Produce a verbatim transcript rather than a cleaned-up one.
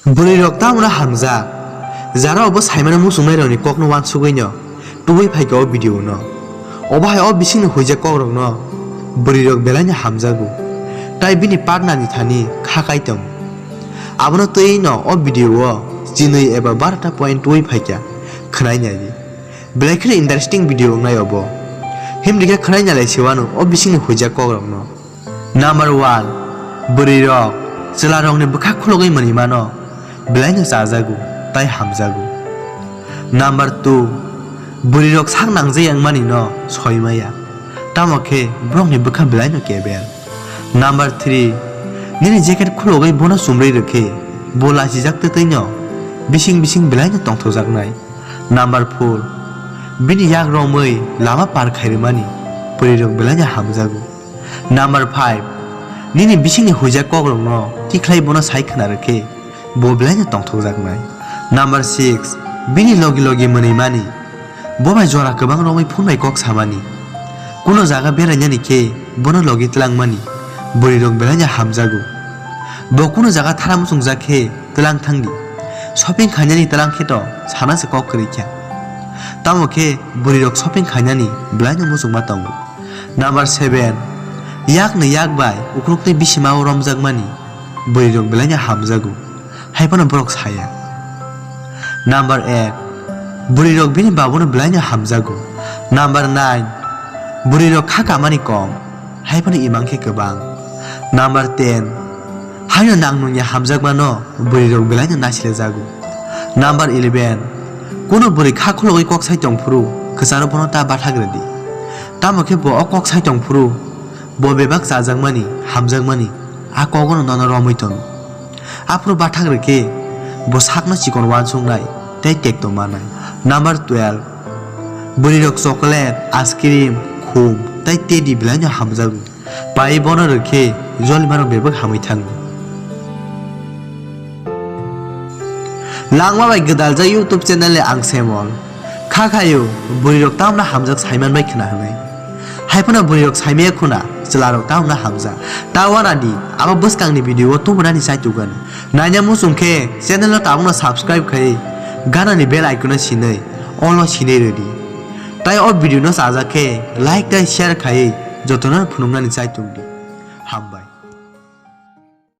Bwrwi rok tamno hamjak, jara obo saimano muchungnai rokni kokno wansugwi no tubui phaikha o video no. Obo hai o bisingni huijak kok rokno bwrwi rok belai no hamjago, tai bini partner ni thani kha kai tongo. Abono twi no o video o chinwi eba barota point tubui phaikha khwnai nai di. Belai kheno interesting video wngnai obo. Himrikhe khwnai nalai se wano o bisingni huijak kok rokno. Number one, bwrwi rok chwla rokni bwkha khulogwi mwnwi mano, belai no chajago tai hamjago. Number two, bwrwi rok sak nangjak yang mani no soi maya, tamo khe borokni bwkha belai no kebel. Number three, nini jacket khulogwi bono chumrwi rwkhe bo lachijak twtwi no bising bising belai no tongthokjaknai. Number four, bini yak romwi lama par khairwmani bwrwi rok belai no hamjago. Number five, nini bisingni huijak kok rokno tikhlai bono sai khna rwkhe bo belai no tongthokjaknai. Number six, bini logi logi mwnwi mani, bo bai jora kwbang romwi phone bai kok samani. Kuno jaga berainani khe bono logi twlangmani bwrwi rok belai no hamjago. Bo kuno jaga thara muchungjak khe twlang thangdi. Shopping khainani twlang khe to sana se kok kwrwi kha. Tamo khe bwrwi rok shopping khainani belai no muchungma tongo. Number seven, yak ni yak bai ukruk tei bisima o romjakmani bwrwi rok belai no hamjago. Hai phano borok saya. Number eight, bwrwi rok bini babono belai no hamjago. Number nine, bwrwi rok kha kamani kom. Hai phano imang khe kwbang. Number ten, haino nang nungya hamjakmano bwrwi rok belai no naisle jago. Number eleven, kuno bwrwi kha khulogwi kok sai tong phuru kwcharo bono ta bathak rwdi. Tamo khe bo o kok sai tong phuru bo bebak chajakmani, hamjakmani a kogono nono romwi tono. Aphuru bathak rwkhe bo sakno chikon uansuknai tei tekto manai. Number twelve, bwrwi rok chocolate, ice cream, khum tei teddy belai no hamjago. Pai bono rwkhe jolimarok bebak hamwi thango. Langma bai gwdaljak YouTube channel ni ang Semol. Kha khayo, bwrwi rok tamno hamjak saiman bai khna hwnwi. Hai phano bwrwi rok saimaya khuna, chwla rok tamno hamjak. Ta wana di, abo bwskang ni video o tubunani chai tugani. Naina muchung khe channel no tabukno subscribe khai, gana ni bell icon no sinai, all no sinai rwdi. Tai o video no chajak khe like tai share khai jotono phunuknani chai tugdi. Hambai.